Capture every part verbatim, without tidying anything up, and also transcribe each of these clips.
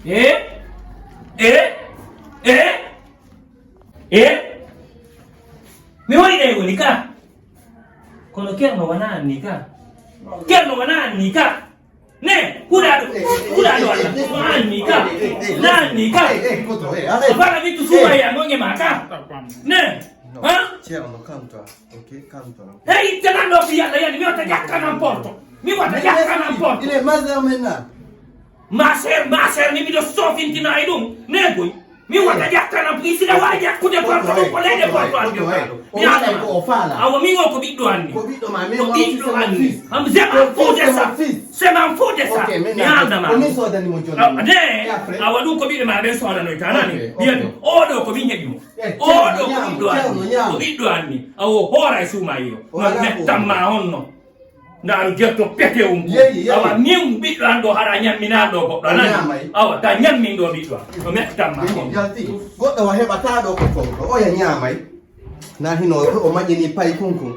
E? E? E? E? Mi waɗi ɗay woni ka. Kono Ceerno wonaa anni ka. Ceerno wonaa anni ka. Ne, kuɗa ɗo, kuɗa ɗo Allah. Wonaa anni ka. Wonaa anni ka. Wala wittu suuwa ya ngonge ma ka. Ne. Ha? Ceerno, calme-toi. Ok, calme-toi. Hey, tenando fi yalla yani, mi wata jakkanam porto. Mi wata jakkanam porto. Il est majeur maintenant. Ma sœur, ma sœur, mi miɗo sofintina e ɗum. Negoy. Mi wata jakkanam, mi sina waawi jakkude porto ɗum ko leyɗe porto an jotta ɗum. Mi adama. Awa, min o ko ɓiɗɗo an ni. Ko ɓiɗɗo ma, mais ko ɓiɗɗo an ni. Am, je m'en fous de ça. Je m'en fous de ça. Mi adama. Ne, awa ɗum ko ɓiɗɗo ma ɓen soodanoyta nani. Mbiyami, oɗo ko min heɓi mo. Oɗo ko ɓiɗɗo an ni. Ko ɓiɗɗo an ni. Awo hoora e suuma yiyo. No mettan ma honno. Ndaaru jerto pete um. Yeyi, yeyi. Awa, min ɓiɗɗo an ɗo, haɗa ñamminaa ɗo goɗɗo, a nani? Awa, ta ñammin ɗo ɓiɗɗo an. No mettan ma. Yalti. Goɗɗo wa heɓataa ɗo ko fowto. Oya ñaamay. Na hino o maƴini pay kunkun.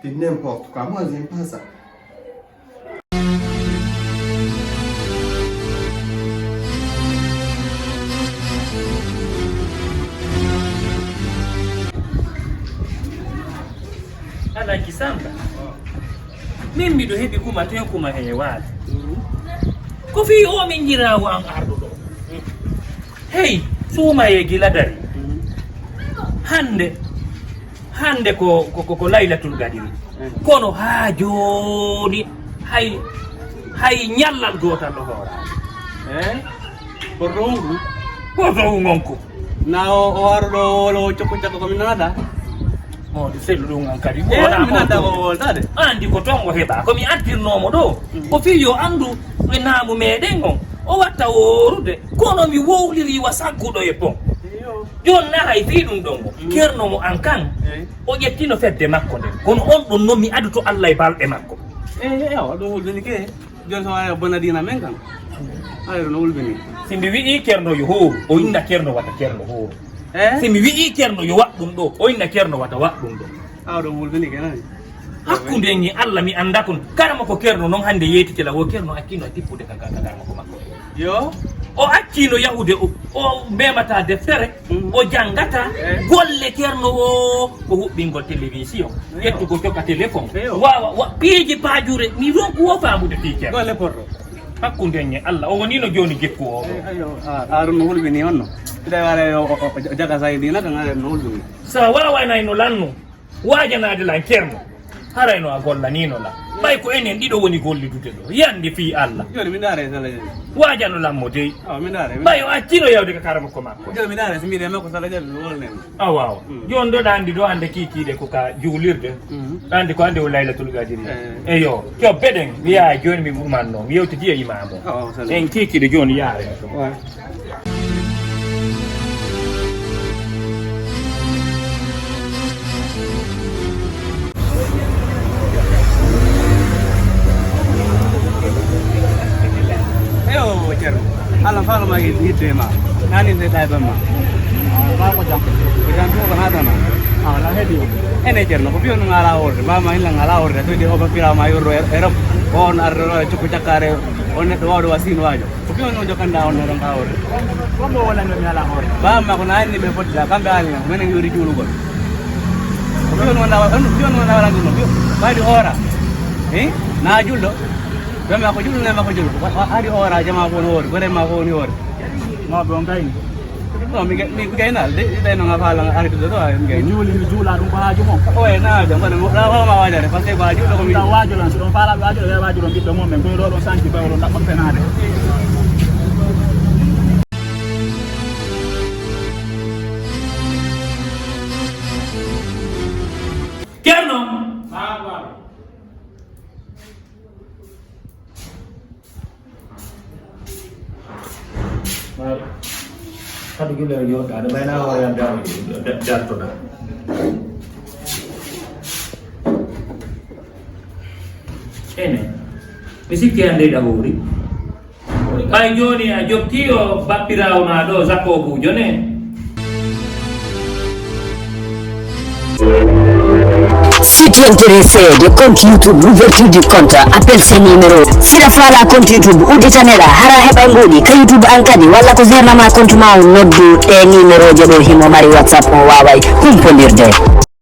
C'est n'importe quoi. Moi, j'aime pas ça. Alhaji Samba, min miɗo heɓi kuma ten kuma heewaade. Ko fii o min njiraawo an arɗo ɗo. Hey, suumayee gila dari. Hannde, hannde ko, ko, ko, ko Laylatul Gadiri. Kono haa jooni, hay, hay ñallal gootal ɗo hooraani. Eh? Porto hungu? Porto hungonku. Na o, o waro ɗo wolo cokko cakko ko min nanata. Mawɗo sellu ɗum an kadi. Eh, wona mi nanda ko woltade. Andi ko ton o heɓa. Ko mi addirnoomo ɗo. Mm. Ko fii yo anndu e naamu meɗen on. O watta woorude. Kono mi wowliri wa sagguɗo e pon. Iyo. Jooni na hay fii ɗum ɗon o. Mm. Kerno mo an kan. Eh. O ƴettino fedde makko nden. Kono on ɗon non mi aduto Allah e balɗe makko. Eh, eh, awa, ɗum wulɓini ke. Jooni so wona bonadiina men kan. Ay, no wulɓini. Si mi wi'i Ceerno yo hooru, o inna Ceerno wata Ceerno hooru. Eh? Si mi wi'i Ceerno yo waɗ ɗum ɗo, o inna Ceerno wata waɗ ɗum ɗo. Awa ɗum wulɓini ke nani. Hakkunde en e Allah mi annda kon. Karama ko Ceerno non hannde yeetitela wo Ceerno accino a tippude ka, ka, ka karama ko makko. Yo. O accino yahude o, o memata deftere. Mm. O janngata golle Ceerno o, ko huɓɓingol télévision, ƴettugo coka téléphone, waawa wa piiji paajure, mi ronku o faamude fii Ceerno. Golle porɗo. Hakkunde en e Allah, o wonino jooni jikku o. Aɗum no hulɓini on no. Ɓiɗa waɗa o jaga sayi ndina kan aɗa no hulɓini. Sa waawanay no lannu. Waajanaade lan Ceerno, haray no a gollaniino lan. Ɓay ko enen ɗiɗo woni gollidude ɗo, yande fii Allah. Jooni mi ndaare sala jooni. Waajano lan mo dey. Awa mi ndaare. Ɓay o accino yawde ka karama ko makko. Jooni mi ndaare si mbiɗe makko sala jooni mi wolnen. Awa awa. Mm. Jooni ɗo ɗa anndi ɗo hannde kiikiiɗe ko ka juulirde. Mm. Ɗa anndi ko hannde o Laylatul Qadiri. Eh. Eyo, cobbe ɗen, mi yaha jooni mi umanno, mi yewtidi e imaamu. Awa, awa, sala. En kiikiiɗe jooni yaare. Awa. Eyo, Ceerno. Allah faala ma yitte ma. Nani se tay ban ma. Ba ko jam. Ko jam ko na dana. Ala hedi. Ene Ceerno, ko biyo no ngala orde. Ba ma illa ngala orde. To de o ba pira ma yoro Europe. On arro cukku cakare. On ne do wado wasin wajo. Ko piyon on jokkanda on ɗon ka hoore? Ko mbo wonanno mi ala hoore? Baa makko na anni ɓe fottida, kamɓe haalina, menen yori juulugol. Ko piyon on na, on piyon on na waɗa ɗum, piyo, ɓaydi hoora. Eh? Na julɗo? Ɓe ma ko julɗo, ne ma ko julɗo. Wa, wa, adi hoora, jama ko woni hoore, gore ma ko woni hoore. Mawɓe on kayni. Non, mi ga-, mi gaynaali de, mi gayno nga faala nga artude ɗo, ay, mi gayno. Mi juuli, mi juula, ɗum ko haaju mon. Oye, na haaju, mbaɗa mo, na, na, ma waajare, parce que ko haaju ɗo ko mi. Ɗa waaju lan, so ɗum faala ɓe waaju, ɓe waaju ɗon ɓiɓɓe mum ɓen, kono ɗo ɗon sanki, ɓe ɗon ɗaɓɓa fenaade. Ceerno. Kadu gila yo da da bayna wa ya da da to da. Ene. Mi sikki ande da hori. Ɓay jooni a jokki o bappiraawo ma ɗo Zakoobuujo ne. Si tu intéressé de compte YouTube, l'ouverture du compte, appel ce numéro. Sira fala compte YouTube, udditaneɗa, hara heɓa ngoni ka YouTube an kadi, walla ko zernama compte ma on, noddu ɗe numéro je ɗo, himo mari WhatsApp, o wawai humpondirde.